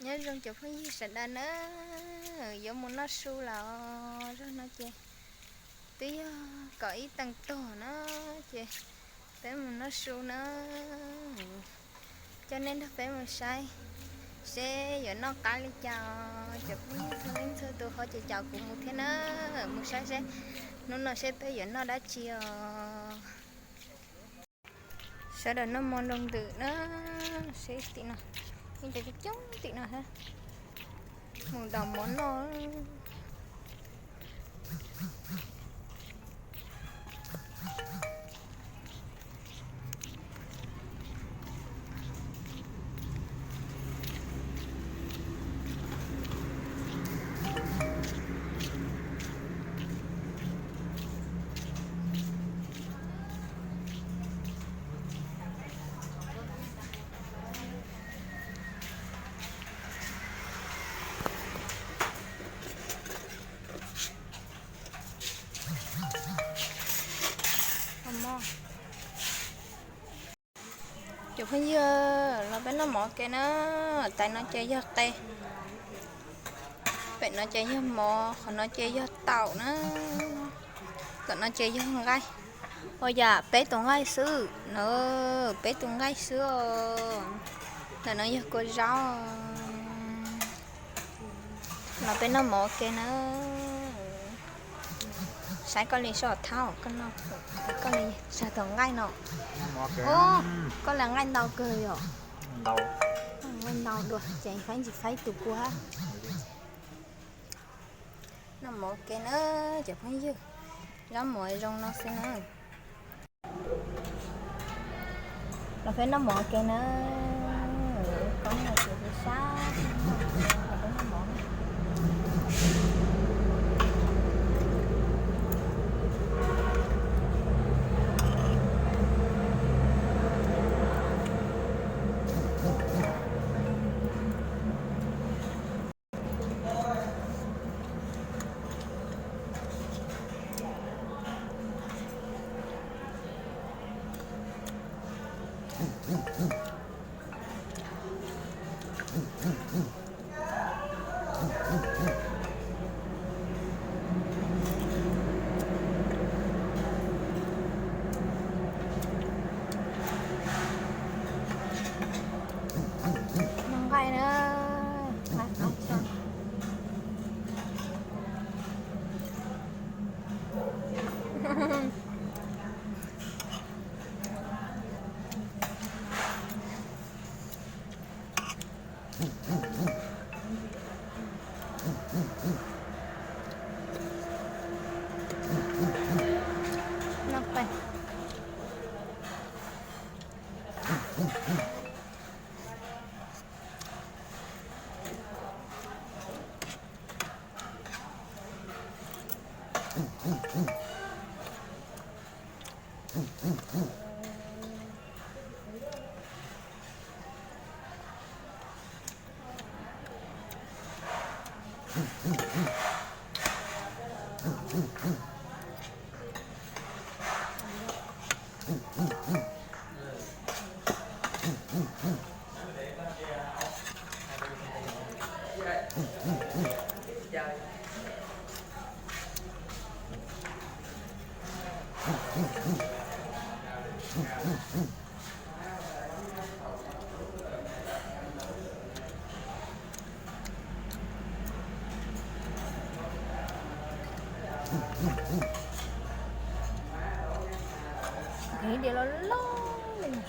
Nyob zoo cov phooj ywg sawv daws na, yuav mus noj su lawm. Zog no ces twb yog kaum ib teev tog na, ces peb mus noj su na. Coj nej nrog peb mus saib seb yuav noj qab li cas os. Cov phooj ywg txhua leej txhua tus ho ces caum kuv mus thiab na, mus saib seb hnub no seb peb yuav noj dab tsi os. Sawv daws noj mov nroo ntws na, seb tim no, coob coob tim no thiab, mus daus mov noj. Cov phooj ywg, los peb noj mov ke na. Tais no ces yog qe, pem no ces yog mov, qhov no ces yog taum na, tom no ces yog nqaij. Ua yam peb tus nqaij xwb na, peb tus nqaij xwb os. Ntawm no yog kua zaub. Los peb noj mov ke na. Saib koj li soj thab, koj li sag tus nqaij no. Ub, koj li nqaij ntau kawg yom. Nqaij ntau dua ces faib ntsis faib tus kua. Noj mov ke na, cov phooj ywg, zaub mov zoo no xwb na. Los peb noj mov ke na, koob no ces sab sab, los peb noj mov. Noj nqaij na, nqaij qab tshaj. Noj pais. Diav loj loj li no.